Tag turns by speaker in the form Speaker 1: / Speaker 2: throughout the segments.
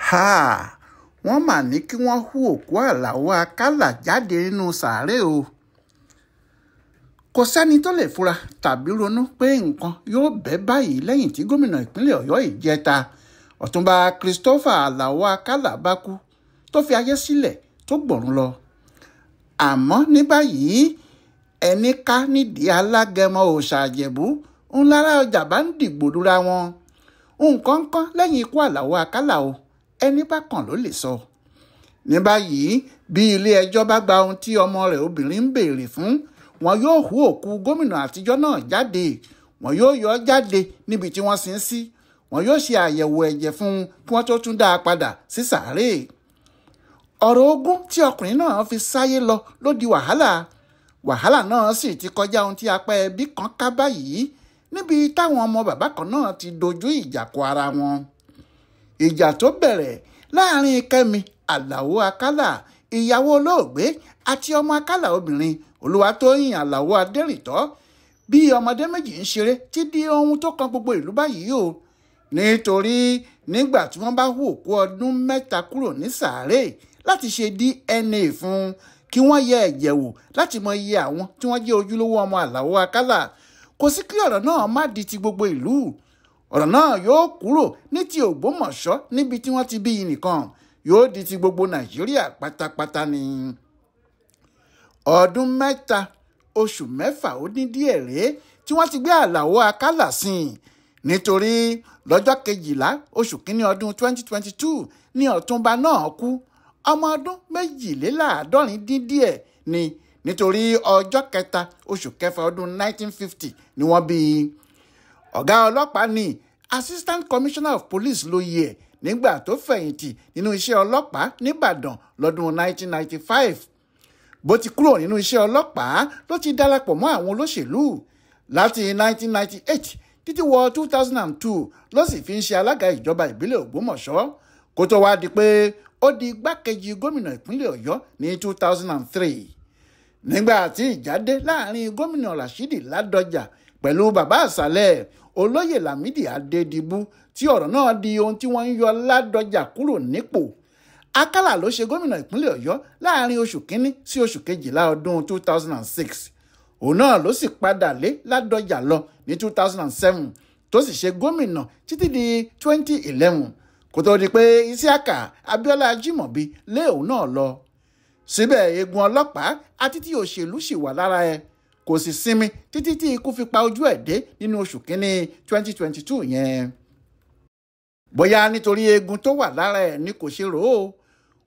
Speaker 1: Háà, wọ́n mà ní kí wọ́n hu òkú Àlàó Àkàlà jáde nínú sàárè o. Kò sẹ́ni tó lè fura tàbí ronú pé nǹkan yóò bẹ́ báyìí lẹ́yìn tí gómìnà ìpínlẹ̀ Ọ̀yọ́ ìjẹta Ọ̀túnba Christopher Àlàó Àkàlà bá kú tó fi ayé sílẹ̀ tó gbọ̀run lọ. Àmọ́ ní báyìí ẹni ká nídìí alágẹmọ òòṣà Ìjẹ̀bú ńlára ọjà bá ń dìgbò lura wọn. Nǹkan kan lẹ́yìn ikú Àlàó Àkàlà o, ẹni bá kàn ló lè sọ. Ní báyìí bí ilé ẹjọ́ bá gba ohun tí ọmọ rẹ̀ obìnrin ń béèrè fún, wọn yóò hu òkú gómìnà àtijọ́ náà jáde, wọn yóò yọ ọ́ jáde níbi tí wọ́n sin sí, wọn yóò ṣe àyẹ̀wò ẹ̀jẹ̀ fún un kí wọ́n tó tún dá a padà sí sàárè. Ọ̀rọ̀ ogún tí ọkùnrin náà fi sáyé lọ ló di wàhálà. Wàhálà náà sì ti kọjá ohun tí apá ẹbí kan ká báyìí níbi táwọn ọmọ bàbá kan náà ti dojú ìjà kọ ara wọn. Ìjà tó bẹ̀rẹ̀ láàrin Kẹ́mi Àlàó Àkàlà, ìyàwó olóògbé, àti ọmọ Àkàlà obìnrin Olúwatóyìn Àlàó Adérìntọ́ bí ọmọdé méjì ń ṣeré ti di ohun tó kan gbogbo ìlú báyìí o. Nítorí nígbà tí wọ́n bá hu òkú ọdún 3 kúrò ní sàárè láti ṣe DNA fún un kí wọ́n yẹ ẹ̀jẹ̀ wò láti mọ iye àwọn tí wọ́n jẹ́ ojúlówó ọmọ Àlàó Àkàlà, kò sí kí ọ̀rọ̀ náà má di ti gbogbo ìlú. Ọ̀rọ̀ náà yóò kúrò ní ti Ògbómọ̀ṣọ́ níbi tí wọ́n ti bí i nìkan, yóò di ti gbogbo Nàìjíríà pátápátá ni. Ọdún 3 oṣù 6 ó dín díẹ̀ rèé tí wọ́n ti gbé Àlàó Àkàlà sìn. Nítorí lọ́jọ́ 12 oṣù 1 ọdún 2022 ní Ọ̀túnba náà kú. Ọmọ ọdún 72 dín díẹ̀ ni, nítorí ọjọ́ 3 oṣù 6 ọdún 1950 ni wọ́n bí i. Ọ̀gá ọlọ́pàá ni Assistant Commissioner of Police ló yẹ nígbà tó fẹ̀yìntì nínú iṣẹ́ ọlọ́pàá nìbàdàn lọ́dún 1995. Bó ti kúrò nínú iṣẹ́ ọlọ́pàá ló ti darapọ̀ mọ́ àwọn olóṣèlú láti 1998 títí wọ 2002 ló sì fi ń ṣe alága ìjọba ìbílẹ̀ Ògbómọ̀ṣọ́ kó tó wá di pé ó di igbákejì gómìnà ìpínlẹ̀ Ọ̀yọ́ ní 2003. Nígbà tí ìjà dé láàrin gómìnà Rashidi Ládọjà pẹ̀lú bàbá àṣàlẹ̀ olóyè Lámìdí Adédìbú tí ọ̀rọ̀ náà di ohun tí wọ́n ń yọ Ládọjà kúrò nípò, Àkàlà ló ṣe gómìnà ìpínlẹ̀ Ọ̀yọ́ láàrin oṣù 1 sí oṣù 12 ọdún 2006. Òun náà ló sì padà lé Ládọjà lọ ní 2007 tó sì ṣe gómìnà títí di 2011 kó tó di pé Isiaka Abíọ́lá Ajímọ̀bí lé òun náà lọ. Síbẹ̀ eegun ọlọ́pàá àti tí òṣèlú sì wà lára ẹ̀, kò sì sinmi títí tí ikú fi pa ojú ẹ̀ dé nínú oṣù 1 2022 yẹn. Bóyá nítorí eegun tó wà lára ẹ̀ ni kò ṣe rò ó,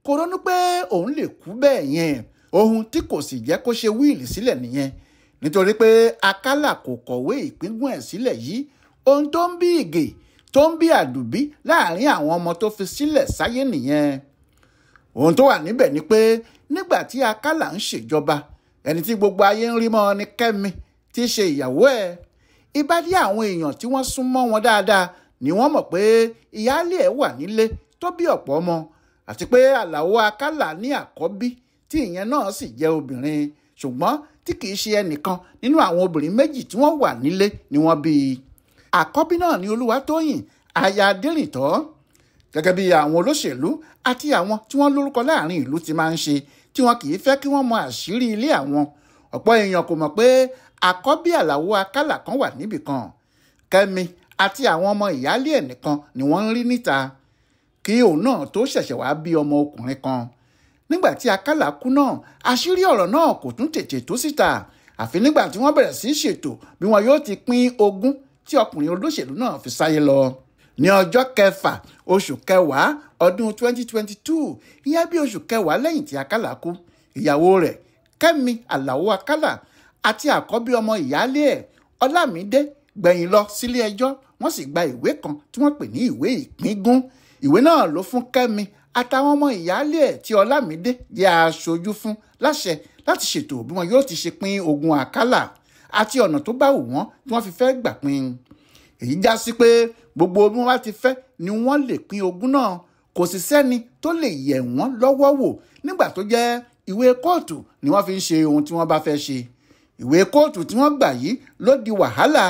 Speaker 1: kò ronú pé òun lè kú bẹ́ẹ̀ yẹn, ohun tí kò sì jẹ́ kó ṣe wíìlì sílẹ̀ nìyẹn. Nítorí pé Àkàlà kò kọ̀wé ìpíngún ẹ̀ sílẹ̀ yìí, ohun tó ń bí ìgè tó ń bí àdùbí láàrin àwọn ọmọ tó fi sílẹ̀ sáyé nìyẹn. Ohun tó wà níbẹ̀ ni pé nígbà tí Àkàlà ń ṣèjọba, ẹni tí gbogbo ayé ń rí mọ́ ni Kẹ́mi tí í ṣe ìyàwó ẹ̀. Ìbádí àwọn èèyàn tí wọ́n sún mọ́ wọn dáadáa ni wọ́n mọ̀ pé ìyáálé ẹ̀ wà nílé tó bí ọ̀pọ̀ ọmọ, àti pé Àlàó Àkàlà ní àkọ́bí tí ìyẹn náà sì jẹ́ obìnrin, ṣùgbọ́n tí kì í ṣe ẹnìkan nínú àwọn obìnrin méjì tí wọ́n wà nílé ni wọ́n bí i. Àkọ́bí náà ni Olúwatóyìn aya Adérìntọ́. Gẹ́gẹ́ bí àwọn olóṣèlú àti àwọn tí wọ́n lórúkọ láàrin ìlú ti máa ń ṣe tí wọn kì í fẹ́ kí wọ́n mọ àṣírí ilé àwọn. Ọ̀pọ̀ èèyàn kò mọ̀ pé àkọ́bí Àlàó Àkàlà kan wà níbì kan. Kẹ́mi àti àwọn ọmọ ìyáálé ẹ̀ nìkan ni wọ́n ń rí níta kí òun náà tó ṣẹ̀ṣẹ̀ wá bí ọmọ ọkùnrin kan. Nígbà tí Àkàlà kú náà, àṣírí ọ̀rọ̀ náà kò tún tètè tó síta, àfi nígbà tí wọ́n bẹ̀rẹ̀ sí ṣètò bí wọn yóò ti pín ogún tí ọkùnrin olóṣèlú náà fi sáyé lọ. Ní ọjọ́ 6 oṣù 10 ọdún 2022, ìyẹn bí oṣù 10 lẹ́yìn tí Àkàlà kú, ìyàwó rẹ̀ Kẹ́mi Àlàó Àkàlà àti àkọ́bí ọmọ ìyáálé ẹ̀ Ọlámídé gbẹ̀yìn lọ sílé ẹjọ́, wọ́n sì gba ìwé kan tí wọ́n pè ní ìwé ìpíngún. Ìwé náà ló fún Kẹ́mi àtàwọn ọmọ ìyáálé ẹ̀ tí Ọlámídé jẹ́ aṣojú fún láṣẹ láti ṣètò bí wọn yóò ti ṣe pín ogún Àkàlà àti ọ̀nà tó bá wù wọ́n tí wọ́n fi fẹ́ gbà pín. Èyí já sí pé gbogbo bí wọ́n bá ti fẹ́ ni wọ́n lè pín ogún náà, kò sì sẹ́ni tó lè yẹ̀ wọ́n lọ́wọ́ wò nígbà tó jẹ́ ìwé kóòtù ni wọ́n fi ń ṣe ohun tí wọ́n bá fẹ́ ṣe. Ìwé kóòtù tí wọ́n gbà yìí ló di wàhálà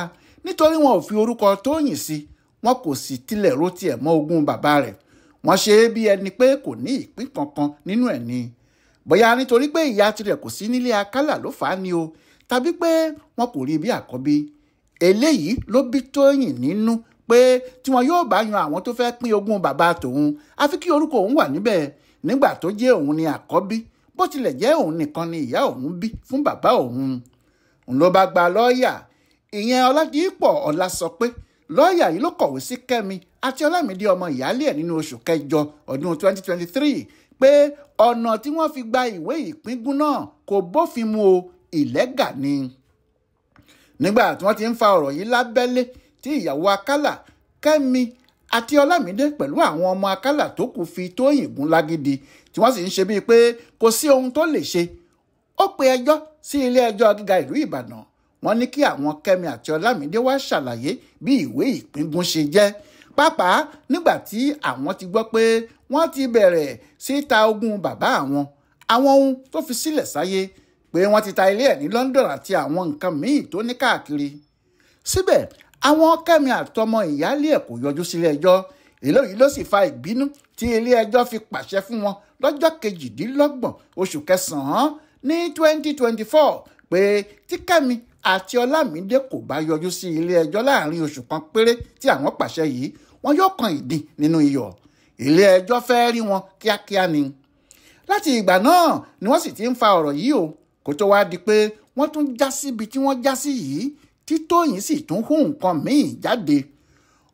Speaker 1: nítorí wọn ò fi orúkọ Tóyìn sí, wọn kò sì tilẹ̀ ro tiẹ̀ mọ́ ogún bàbá rẹ̀. Wọ́n ṣe é bí ẹni pé kò ní ìpín kankan nínú ẹ̀ ni. Bóyá nítorí pé ìyá tirẹ̀ kò sí nílé Akálà ló fà á ni o, tàbí pé wọn kò rí bí àkọ́bí. Eléyìí ló bí Tóyìn nínú pé tí wọn yóò bá yan àwọn tó fẹ́ pín ogún bàbá tòun, àfi kí orúkọ òun wà níbẹ̀ nígbà tó jẹ́ òun ni àkọ́bí, bó tilẹ̀ jẹ́ òun nìkan ni ìyá òun bí fún bàbá òun. Òun ló bá gba lọ́ọ̀yà, ìyẹn Ọládìpọ̀ Ọlá sọ pé lọ́ọ̀yà yìí ló kọ̀wé sí Kẹ́mi àti Ọlámídé ọmọ ìyáálé ẹ̀ nínú oṣù kẹjọ ọdún 2023 pé ọ̀nà tí wọ́n fi gba ìwé ìpíngún náà kò bófin mu o, ìlẹ́gà ni. Nígbà tí wọ́n ti ń fa ọ̀rọ̀ yìí lábẹ́lé tí ìyàwó Akálà, Kẹ́mi àti Ọlámídé pẹ̀lú àwọn ọmọ Akálà tó kù fi Tóyìn gún lágídí, tí wọ́n sì ń ṣe bíi pé kò sí ohun tó lè ṣe. Ó pe ẹjọ́ sí ilé ẹjọ́ gíga ìlú Ìbàdàn. Wọ́n ní kí àwọn Kẹ́mi àti Ọlámídé wá ṣàlàyé bí ìwé ìpíngún ṣe jẹ́, pàápàá nígbà tí àwọn ti gbọ́ pé wọ́n ti bẹ̀rẹ̀ sí ta ogún bàbá àwọn, àwọn ohun tó fi sílẹ̀ sáyé, pé wọ́n ti ta ilé ẹ̀ ní London àti àwọn nǹkan míì tó ní káàkiri. Síbẹ̀ àwọn Kẹ́mi àtọmọ ìyáálé ẹ̀ kò yọjú sílé ẹjọ́. Eléyìí ló sì fa ìbínú tí ilé ẹjọ́ fi pàṣẹ fún wọn lọ́jọ́ 28 oṣù kẹsàn-án ní 2024 pé tí Kẹ́mi àti Ọlámídé kò bá yọjú sí ilé ẹjọ́ láàrin oṣù kan péré tí àwọn pàṣẹ yìí, wọn yóò kan ìdín nínú iyọ̀. Ilé ẹjọ́ fẹ́ rí wọn kíákíá ni. Láti ìgbà náà ni wọ́n sì ti ń fa ọ̀rọ̀ yìí o, kó tó wá di pé wọ́n tún já síbi tí wọ́n já sí yìí, tí Tóyìn sì tún hú nǹkan míì jáde.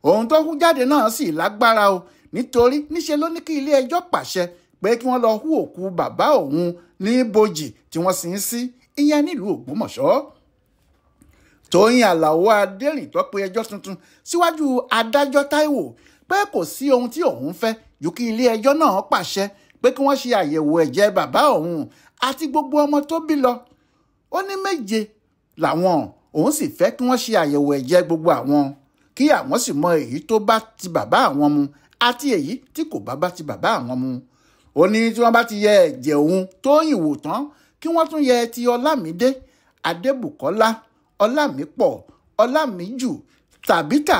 Speaker 1: Ohun tó hú jáde náà sì lágbára o, nítorí níṣe ló ní kí ilé ẹjọ́ pàṣẹ pé kí wọ́n lọ hú òkú bàbá òun ní bòjì tí wọ́n sin sí, ìyẹn nílùú Ògbómọ̀ṣọ́. Tóyìn Àlàó Adérìntọ́ pe ẹjọ́ tuntun síwájú adájọ́ Táíwò pé kò sí ohun tí òun fẹ́ ju kí ilé ẹjọ́ náà pàṣẹ pé kí wọ́n ṣe àyẹ̀wò ẹ̀jẹ̀ bàbá òun àti gbogbo ọmọ tó bí lọ. Ó ní 7 làwọn, òun sì fẹ́ kí wọ́n ṣe àyẹ̀wò ẹ̀jẹ̀ gbogbo àwọn, kí àwọn sì mọ èyí tó bá ti bàbá àwọn mu àti èyí tí kò bá ti bàbá àwọn mu. Ó ní tí wọ́n bá ti yẹ ẹ̀jẹ̀ òun Tóyìn wò tán, kí wọ́n tún yẹ ti Ọlámídé, Adébùkọ́lá, Ọlámípọ̀, Ọlámíjù, Tàbítà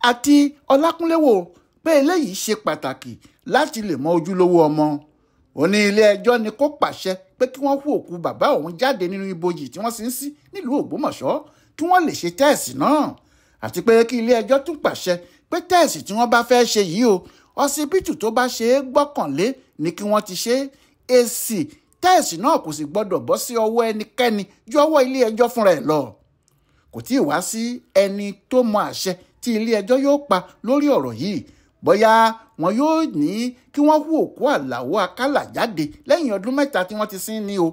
Speaker 1: àti Ọlákúnlé wò, pé eléyìí ṣe pàtàkì láti lè mọ ojúlówó ọmọ. Ó ní ilé ẹjọ́ ni kó pàṣẹ pé kí wọ́n hú òkú bàbá òun jáde nínú ibojì tí wọ́n sin sí nílùú Ògbómọ̀ṣọ́, kí wọ́n lè ṣe tẹ́ẹ̀sì náà, àti pé kí ilé ẹjọ́ tún pàṣẹ pé tẹ́ẹ̀sì tí wọ́n bá fẹ́ ṣe yìí o, ọsibítù tó bá ṣe é gbọ́kànlé ni kí wọ́n ti ṣe é. Èsì tẹ́ẹ̀sì náà kò sì gbọ́dọ̀ bọ́ sí ọwọ́ ẹnikẹ́ni ju ọwọ́ ilé ẹjọ́ fúnra ẹ̀ lọ. Kò tí ì wá sí ẹni tó mọ àṣẹ tí ilé ẹjọ́ yóò pa lórí ọ̀rọ̀ yìí, bóyá wọn yóò ní kí wọ́n hú òkú Àlàó Akálà jáde lẹ́yìn ọdún 3 tí wọ́n ti sin ni o,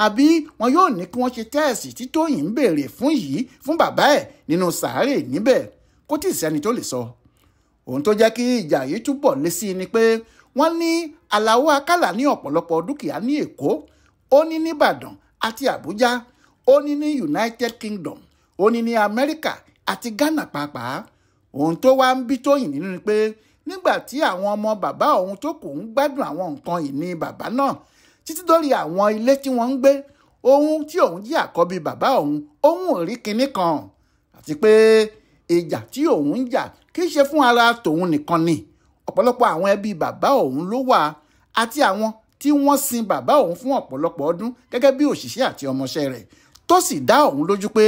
Speaker 1: àbí wọn yóò ní kí wọ́n ṣe tẹ́ẹ̀sì tí Tóyìn ń béèrè fún yìí fún bàbá ẹ̀ nínú sàárè níbẹ̀. Kò tí ì sẹ́ni tó lè sọ. Ohun tó jẹ́ kí ìjà yìí túbọ̀ lé sí ni pé wọ́n ní Àlàó Akálà ní ọ̀pọ̀lọpọ̀ dúkìá ní Èkó, ó ní nìbàdàn àti Àbújá, ó ní ní United Kingdom, ó ní ní Amẹ́ríkà àti Ghana pàápàá. Ohun tó wá ń bí Tóyìn nínú ni pé nígbà tí àwọn ọmọ bàbá òun tó kù ń gbádùn àwọn nǹkan ìní bàbá náà títí dórí àwọn ilé tí wọ́n ń gbé, ohun tí òun jẹ́ àkọ́bí bàbá òun, òun ò rí kinní kan, àti pé ìjà tí òun ń jà kì í ṣe fún ara tòun nìkan ni. Ọ̀pọ̀lọpọ̀ àwọn ẹbí bàbá òun ló wà, àti àwọn tí wọ́n sin bàbá òun fún ọ̀pọ̀lọpọ̀ ọdún gẹ́gẹ́ bí òṣìṣẹ́ àti ọmọṣẹ́ rẹ̀, tó sì dá òun lójú pé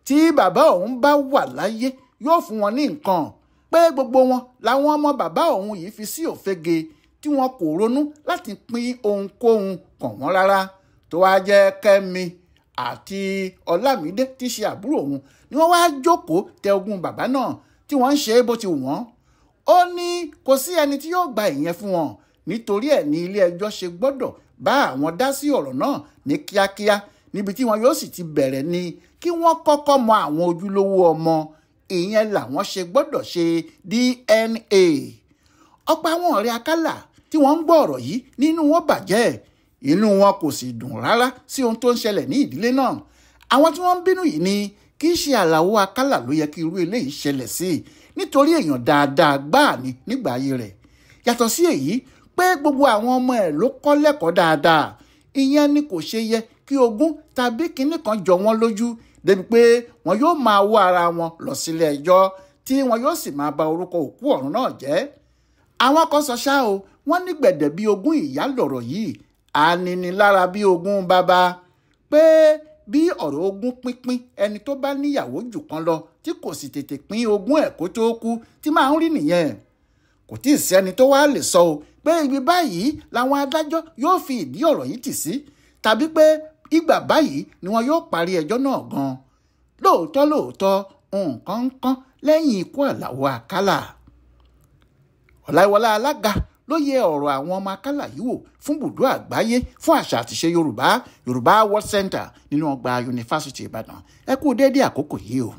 Speaker 1: tí bàbá òun bá wà láyé yóò fún wọn ní nǹkan, pé gbogbo wọn làwọn ọmọ bàbá òun yìí fi sí òfegè tí wọn kò ronú láti pín ohunkóhun kàn wọ́n rárá. Tó wá jẹ́ Kẹ́mi àti Ọlámídé tí ṣe àbúrò òun ni wọ́n wá jókòó tẹ ogún bàbá náà tí wọ́n ń ṣe bó ti wù wọ́n. Ó ní kò sí ẹni tí yóò gba ìyẹn fún wọn, nítorí ẹ̀ ní ilé ẹjọ́ ṣe gbọ́dọ̀ bá àwọn dá sí ọ̀rọ̀ náà ní kíákíá, níbi tí wọn yóò sì ti bẹ̀rẹ̀ ni kí wọ́n kọ́kọ́ mọ àwọn ojúlówó ọmọ. Ìyẹn làwọn ṣe gbọ́dọ̀ ṣe DNA. Ọ̀pọ̀ àwọn ọ̀rẹ́ Akálà tí wọ́n ń gbọ́ ọ̀rọ̀ yìí nínú wọn bàjẹ́, inú wọn kò sì dùn rárá sí ohun tó ń ṣẹlẹ̀ ní ìdílé náà. Àwọn tí wọ́n ń bínú yìí ni kì í ṣe Àlàó Akálà ló yẹ kí irú eléyìí ṣẹlẹ̀ sí, nítorí èèyàn dáadáa gbáà ni nígbà ayé rẹ̀. Yàtọ̀ sí èyí pé gbogbo àwọn ọmọ ẹ̀ ló kọ́ lẹ́kọ̀ọ́ dáadáa, ìyẹn ni kò ṣe yẹ kí ogún tàbí kinní kan jọ wọ́n lójú débi pé wọn yóò máa wọ́ ara wọn lọ sílé ẹjọ́ tí wọn yóò sì máa ba orúkọ òkú ọ̀run náà jẹ́. Àwọn kan sọ ṣá o, wọ́n ní gbẹ̀dẹ̀ bí ogún ìyá lọ̀rọ̀ yìí, aninilára bí ogún bàbá, pé bí ọ̀rọ̀ ogún pínpín ẹni tó bá níyàwó jù kan lọ tí kò sì tètè pín ogún ẹ̀ kó tó kú tí máa ń rí nìyẹn. Kò tí ì sẹ́ni tó wá lè sọ o pé ibi báyìí làwọn adájọ́ yóò fi ìdí ọ̀rọ̀ yìí tì sí, tàbí pé ìgbà báyìí ni wọn yóò parí ẹjọ́ náà gan. Lóòótọ́ lóòótọ́, nǹkan ń kán lẹ́yìn ikú Àlàó Àkàlà. Ọláìwọlá Alága ló yẹ ọ̀rọ̀ àwọn ọmọ Àkàlà yìí wò fún bùdó àgbáyé fún àṣà àtìṣe Yorùbá, Yorùbá World Center nínú ọgbà Yunifásítì Ìbàdàn. Ẹ kú déédéé àkókò yìí o.